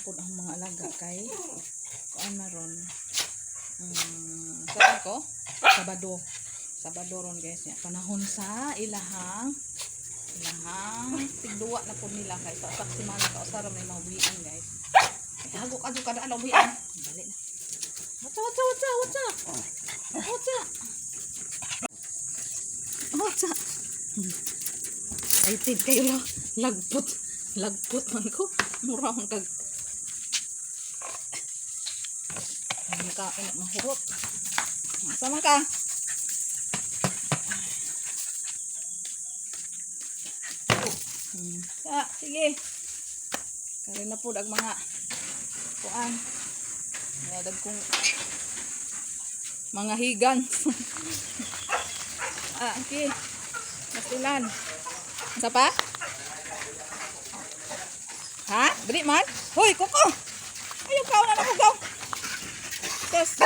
Na pud ang mga alaga kay kuan maron. Saan ko? Sabado. Sabado ron, guys, niya. Panahon sa ilahang ilahang tigduwa na pud nila kay sa usak semana ka usara may mahuwian, guys. Ay, hago ka jud kada adlaw huwian. Dali na. What's up, what's up, what's up, what's up? What's up? What's up? Excited kayo la. Lagpot. Lagpot man ko. Mura man kag. Ay, nakain na mahurot. Asa man ka? Ah, sige. Kare na po ang mga kuan. Mga kong mga higans. Ah, okay. Pastilan. Asa pa? Ha? Dali man? Hoy, kuko! Ayaw ka na ako gaw. Tes.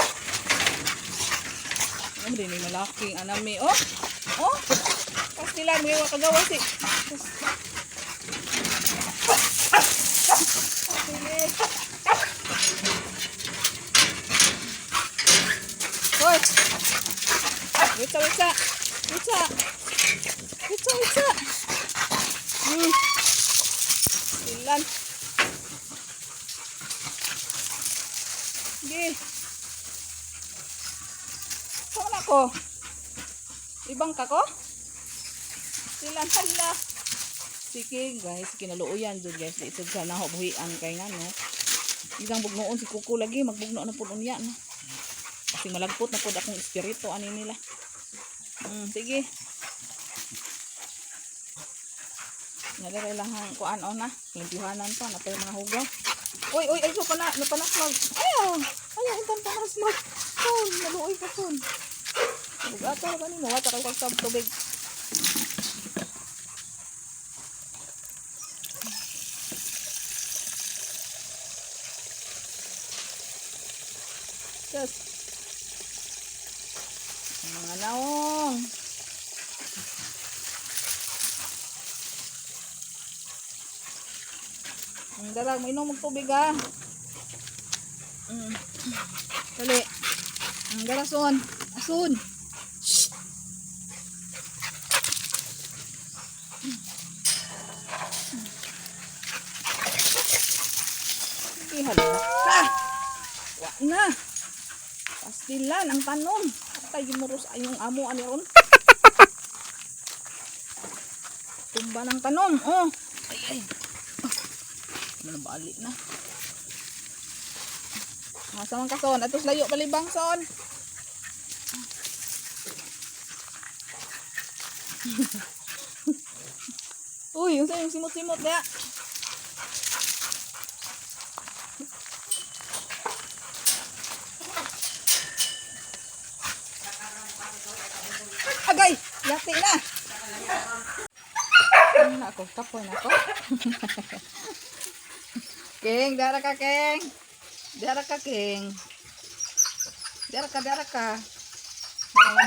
Ano din ni malaking anami oh. Oh. Pastilan mo yung kagawa si. Tes. Sige. Hoy. Witsa, witsa. Witsa. Witsa, witsa. Ilan? Sige. Saan na ko? Ibang ka ko? Ilan? Hala. Sige guys, kinaluoyan dyan, guys. Di sa naho buhian kay nga no. Isang bugnoon si Kuko lagi, magbugno na pud unya no. Kasi malagpot na pud akong espiritu ani nila. Sige. Nalere lang ang kuan on na. Limpyuhanan pa na pa yung mga hugaw. Uy, uy, ay so pa na, napanaslag. Ayaw. Ayaw, intan pa naslag. Son, naluoy ka son. Bugato ra ba nimo? Wata kay kag tubig. Yes. Ang mga naong. Ang darag, mainom og tubig ha. Dali. Ang darason. Asun. Shh. Sige, hala ka. Wa na. Pastilan ang tanom. Patay gimuros ay yung amo ani ron. Tumba ng tanom. Oh. Ay ay. Oh. Ano bali na. Asa man ka son? Atos layo palibang son. Uy, unsa yung simot-simot kaya? Agay, yati na. Ano na ako? Kapoy na ako. King, dara ka, King. Dara ka, King. Dara ka, dara ka.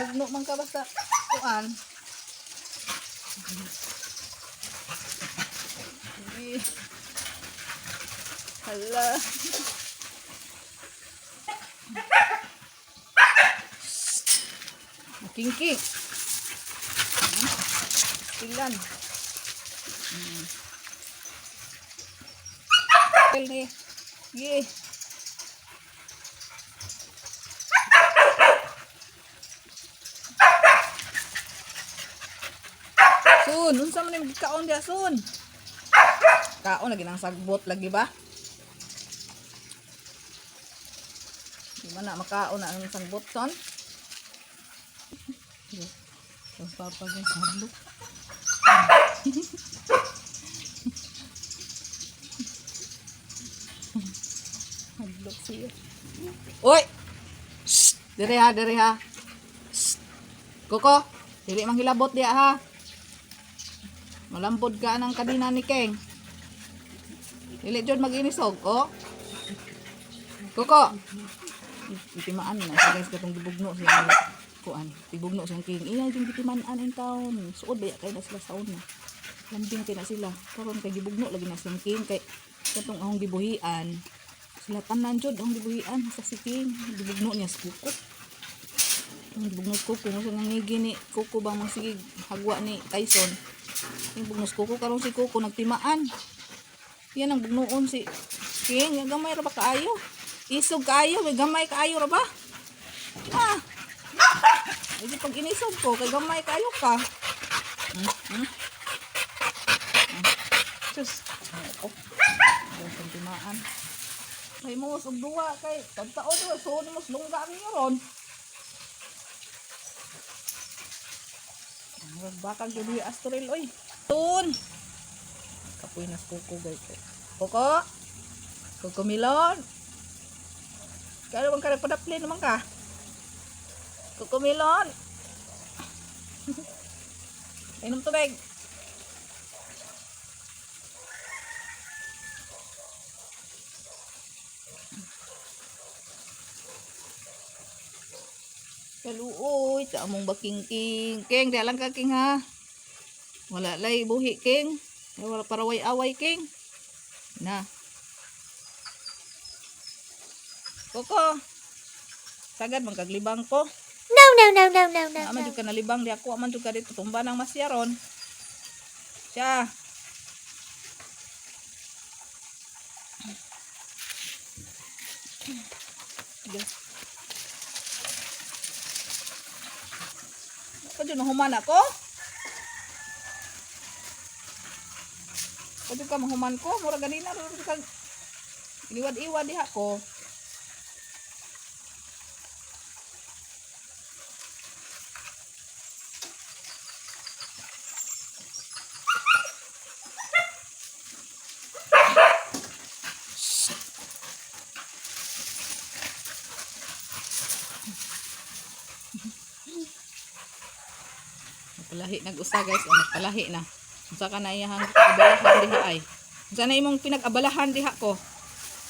Mugno man ka basta kuan. Sige. Hala. Kingking. Tingnan. Ni. Sige. Sun, unsa man imong kaon diha, Sun? Kaon lagi nang sagbot lagi ba? Di man na makaon na ang sagbot, son. Ang papa, guys, hadlok. Hadlok siya. Uy! Shh! Dire ha, dire ha. Shh! Koko, dili manghilabot diha ha. Malambod ka ng kadina ni Keng. Dili jud mag-inisog, oh. Koko. Itimaan na siya, guys, katong gibugno siya kuan. Gibugno siyang King. Iya yung gitiman-an in town. Suod ba kay na sila sa una. Lambing kay na sila. Karon kay gibugno lagi na siyang King kay Katong akong gibuhian. Sila tanan jud ang gibuhian sa si King. Gibugno niya sa kuko. Ang gibugno sa kuko mo nga ngigi ni kuko bang magsige hagwa ni Tyson. Yung bugno sa kuko karon si kuko nagtimaan. Yan ang bugnoon si King, gamay ra ba kaayo? Isog kaayo, may gamay kaayo ra ba? Ah. Hindi pag inisog ko, kay gamay kaayo ka. Hmm? Hmm? Sus, ako. Ang timaan. Kay mo og duwa kay tagtao duwa suod mo lungga ang ron. Murag bakag jud ni Astril oy. Tun. Kapoy na sa kuko guys. Kuko. Kuko Milon. Kaya bang ka nagpadapli naman ka? Kuko Milon. Inom tubig. Kaluoy, sa among baking king. King, di lang ka king ha. Wala lay buhi king. Ay, wala paraway away king. Na. Koko. Sagad man kaglibang ko. No, no, no, no, no, no, Naa man no. jud ka nalibang di ako, man jud ka dito tumba ng masyaron. Siya. Sige. Pa jud mahuman ako? Pa jud ka mahuman ko, mura ganina ra jud ka iniwad-iwad diha ko. Nagpalahi nag-usa guys, oh, nagpalahi na. Unsa ka na iyang abalahan diha ay? Unsa na imong pinag-abalahan diha ko?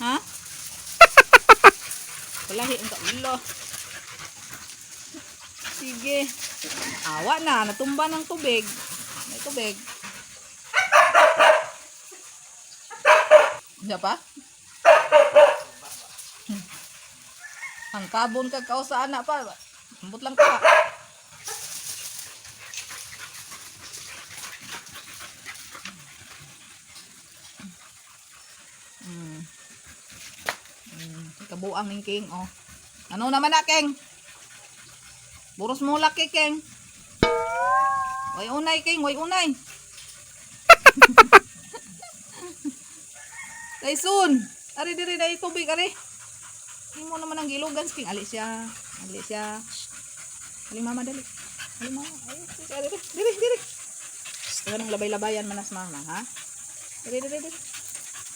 Ha? Palahi ang kaulo. Sige. Awa na, natumba ng tubig. May tubig. Unsa pa? Ang kabon kag kausa ana pa. Ambot lang ka. Mm. Kabuang ning King, oh. Ano naman na, King? Buros mo laki, King. Way unay, King. Way unay. Tyson! Ari, diri na tubig, ari. Imo naman ang gilugan, King. Ali siya. Ali siya. Shh. Ali, mama, dali. Ali, mama. Ay, ari, diri, diri, diri. Shh. Taga nang labay-labayan manas, mama, ha? Diri, diri, diri.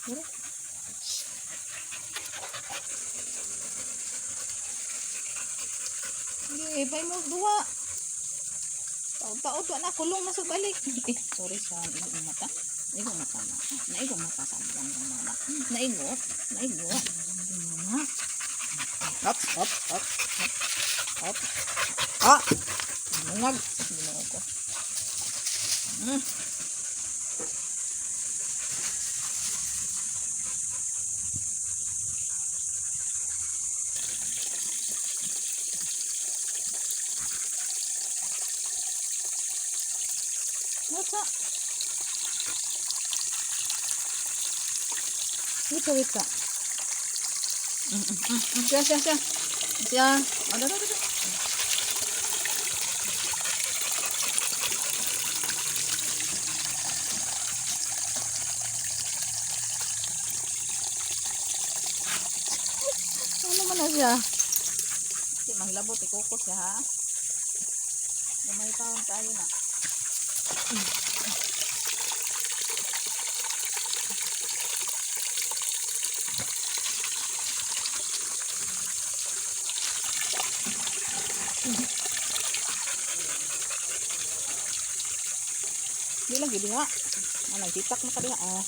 Diri. Hindi, pay mo duwa. Taod-taod wa na kulong na sa balik. Eh, sorry sa igo mata. Naigo mata na. Naigo mata sa ang mama. Naigo, naigo. Mama. Up, up, up, up, up. Ah! Lungag. Ginoo ko. What's up? Wait, wait, wait. Siya, siya, siya. Siya. Ada, ada, ada. Ano man na siya? Kasi manglabot, ikukot siya ha. Gamay taon tayo na. Di lang gid ha. Ah, nagtitak na ka diha. Oh.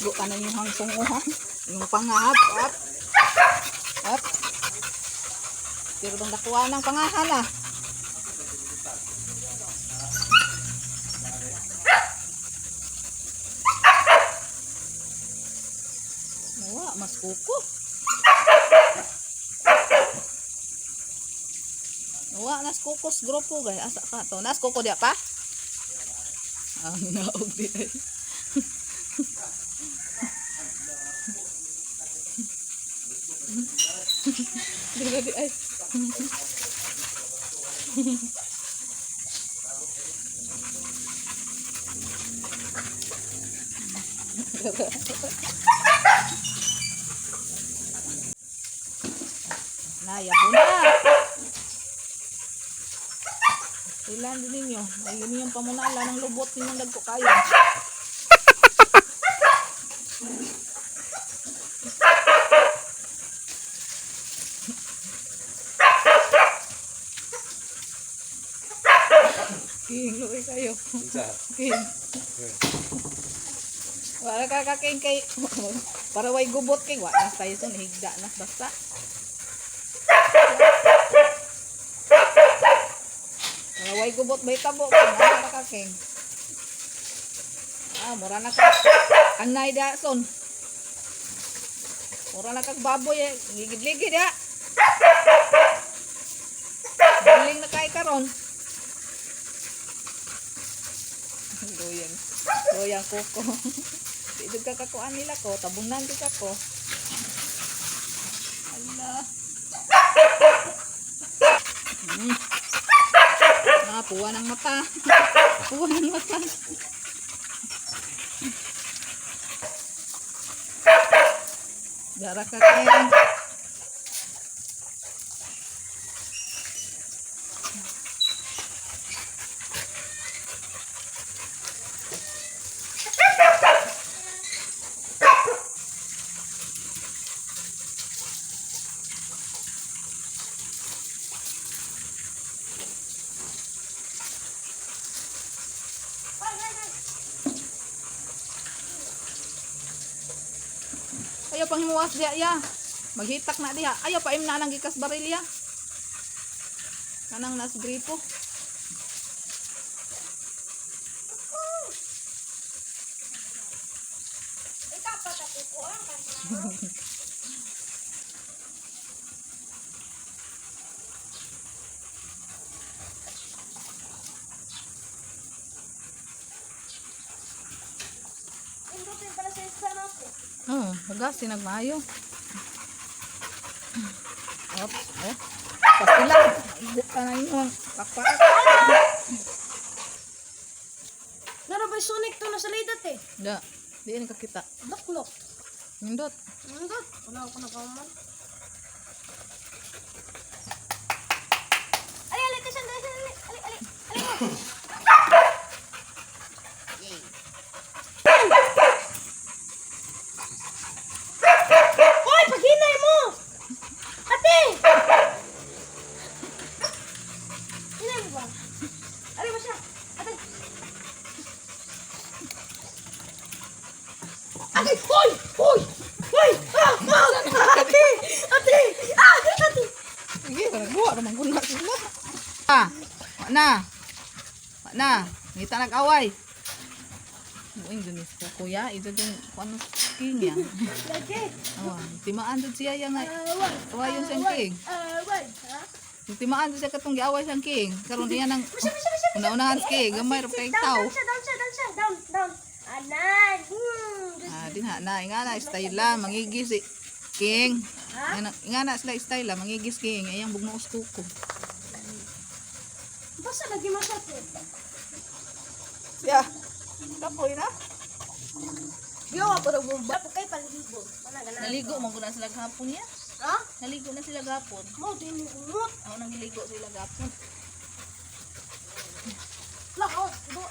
Go ka na yung hangsong oh, ha. Yung pangahap. Up. Up. Pero bang nakuha ng pangahan ah. Mas kuko. Wa nas kukos grupo guys. Asa ka to? Nas kuko diya pa? Ang naog di ay. Dili di ay. Naya po na. Ilan din ninyo? Ay, yun yung pamunala ng lubot ninyong dagko kayo. King, luwi kayo. King. Wala ka ka king kay para way gubot king wa na tayo son higda na basta. Para way gubot may tabo king wala ka king. Ah, mura na ka. Anay da son. Mura na kag baboy eh. Ligid-ligid ya. Galing na kay karon. Goyang. Goyang koko. Di jud ka kakuan nila ko, tabunan di ka ko. Ala. Ah, puwa ng mata. Puwa ng mata. Dara ka kayo. Ayaw pang himuwas diya ya. Maghitak na diha. Ayaw pa imna nang gikas baril ya. Kanang nas gripo. Indutin pala sa isa na ako. Oh, hugas sinagmayo. Oops, oh. Pastila. Igot ka na inyo. Pakpak. Naro ba Sonic to nasa lidat eh? Da. Di na kakita. Lock. Nindot. Nindot. Wala ako nakaman. Ali, ali, kasi, ali, ali, ali, ali, ali mo. Hoy, paghinay mo! Ate! Hinay mo ba? Ali mo siya. Ate. Ate! Hoy! Hoy! Hoy! Ah! Ah! Ate! Ate! Ah! Ate! Sige, nagbuwa naman guna sila. Ah, wa na. Wa na. Ngita nag-away. Buing dun is ko kuya, ito dun kung ano king ya. Lagi! Awa, timaan dun siya yang nga. Away! Awayon siyang king. Away! Ha? Timaan dun siya katong giaway siyang king. Karon niya nang Masya, masya, masya! una-unahan si king, gamay ra kay Down, tao. down siya, down siya, down siya, down, down. Anan! Ah, din ha na nga na style la mangigis si king. Ha? Nga na sila style la mangigis king ayang bugnaos kuko. Basta lagi masakit. Siya. Kapoy na. Giyawa pa rin bumba. Kay palibo. Wala ganun. Naligo man gud na sila gahapon niya. Ha? Naligo na sila gahapon. Mo din umot. Ako nang giligo sila gahapon. Lako, do.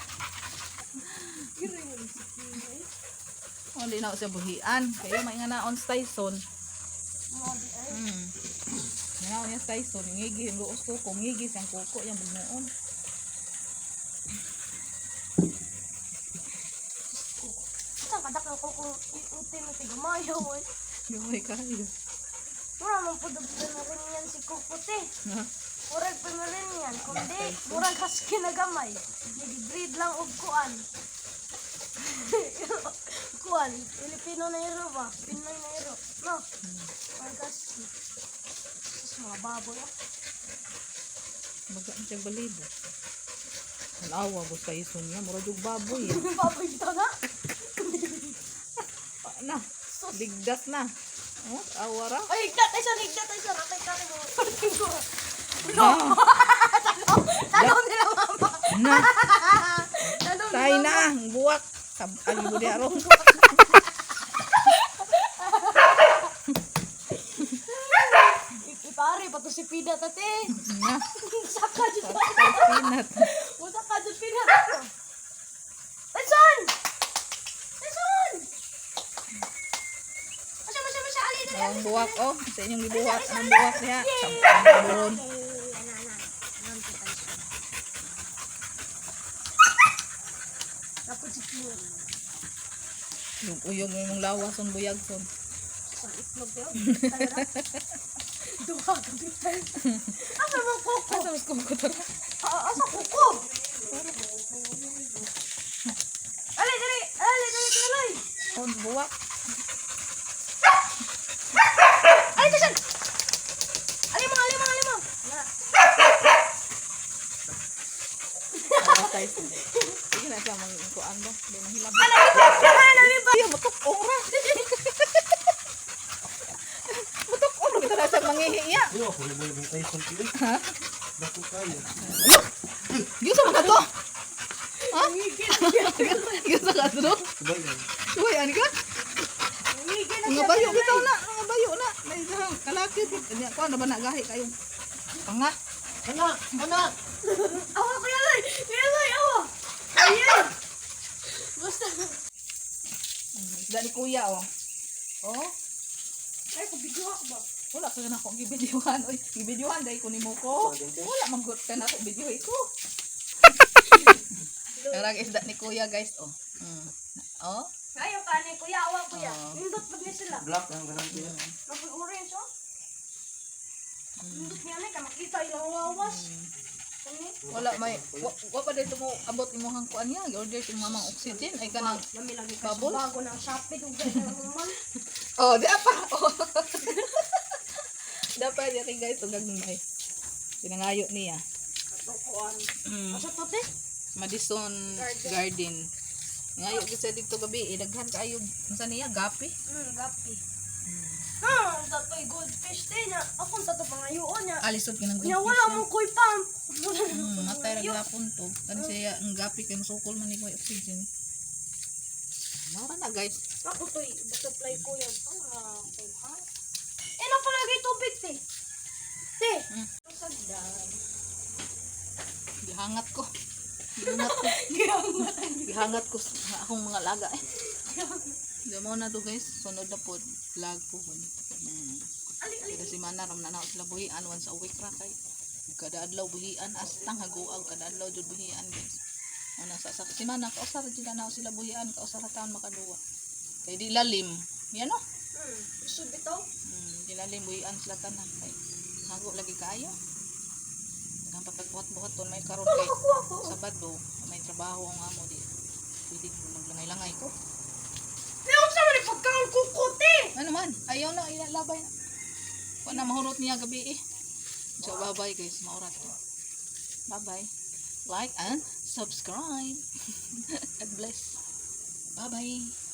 Oh, di na ako siya buhian. Kaya may nga na on Tyson. Mo di ay. Nga niya Tyson, ngigi yung luos kuko, ngigi siyang kuko yang bugnoon. Saan ka dakal ko kung iutin mo tigamayo eh. Gamay kayo. Mura man po rin yan si Kukote. Ha? Murag pa na rin yan. Kundi, murag husky na gamay. Nag-breed lang og kuan. Kuan. Pilipino na iro ba? Pinoy na iro. No. Murag husky. Sus, mga baboy ah. Maga ang siyang balibo. Tanawa gusto ison niya mura jug baboy. Ah. Baboy bitaw na. Pa na. Sus. Ligdas na. Oh, awa ra. Ay, higdat ay siya, higdat ay siya. Ratay ka mo. No. Tanong nila mama. Na, Tanong tay nila na ang buwak. Sab ali mo di aron. Ipare, pato si Pina tate. Na, Saka dyan. pinat. Musa ka dyan, Pina. Tyson! Tyson! Masya, masya, masya. Ali, dali, Ang ali. buwak oh, sa inyong gibuhat ang buwak niya. Sab ang buron. Tapos si Pina. Yung uyog mo imong lawas on buyag son. Sa itlog daw. Tara. Duha ka bitay. Asa mo kuko? Asa mas kuko tara. Ah, asa kuko? Ali, dali, ali, dali, dali. On buwak. Ali, Tyson! Ali mo, ali mo, ali mo. Na. Ah, tay. Sige na siya mang kuan ba? Di mahilab. Ali ba? Ay, mutok ra. Mutok ong ra siya mangihi iya. Di ako mo yung Tyson ko. Ha? Dako kayo. Gyud sa mga to. Ha? Gyud sa ka to? Diba yan? Uy, ani ka? Ngigil na Mga siya. bayo bitaw na, mga bayo na. May isang kalaki. Nya ko na ba na gahi kayo? Panga. Anak! Anak! Awa, Kuya Loy! Kuya Loy, awa! Ayan! Basta. Isda ni kuya oh. Oh, Ay, kubigyo ako ba? wala ka na akong gibidyohan. Oy, gibidyohan dahil ko nimo ko. Wala manggut ka na ako video ko. Karang isda ni kuya guys oh. Oh. Ayaw ka ni Kuya, awa kuya. Oo. Nindot pag niya sila. Black ang ganang kuya. Napoy orange, oh. Nindot niya na, makita ilang wawas. Ano? Wala may wa pa dito mo abot imong kuan niya. Order si mamang oxygen ay kanang Lami lagi ka sa Bubbles? bago ng Shopee, dugay na naman. Oh, di apa. Oh. Dapat yari guys ug gagmay. Pinangayo niya. Tukuan. Asa to, te? Madison Garden. Garden. Ngayo gyud sa dito gabi, eh, daghan kaayo unsa niya gapi. Gapi. Ha, tatoy goldfish te niya. Akong tato pangayoon niya. Alisod kinang Nya wala mo koy pump. Wala mo Matay ra pangayo. gapon to. Kani siya ang gapi kay masukol man ni ko oxygen. Mara na guys. Ako to'y butterfly ko yan. Ah, kuha. Eh, napalagay tubig, te. Te. Sagdan. Gihangat ko. Gihangat ko. Gihangat ko sa akong mga laga eh. Di mo na to guys. Sunod na po. Vlog po. Ali, ali. Kada si Mana ram na na sila buhian once a week ra kay. Kada adlaw buhian astang haguaw kada adlaw jud buhian guys. Una sa si Mana kausa ra jud na sila buhian kausa ra taon makaduwa. Kay di lalim. Yan no. Isod bitaw. Di lalim buhian sila tanan kay hago lagi kaayo. Daghang pagbuhat-buhat ton may karon kay Nakakuha ko. Sabado may trabaho ang amo di. Pwede ko maglangay-langay ko. Meron sa mga pagkaon kuko, te. Ano man, ayaw na, ayaw labay na. Wala na mahurot niya gabi eh. So, bye-bye guys, maurat to. Bye-bye. Like and subscribe. God bless. Bye-bye.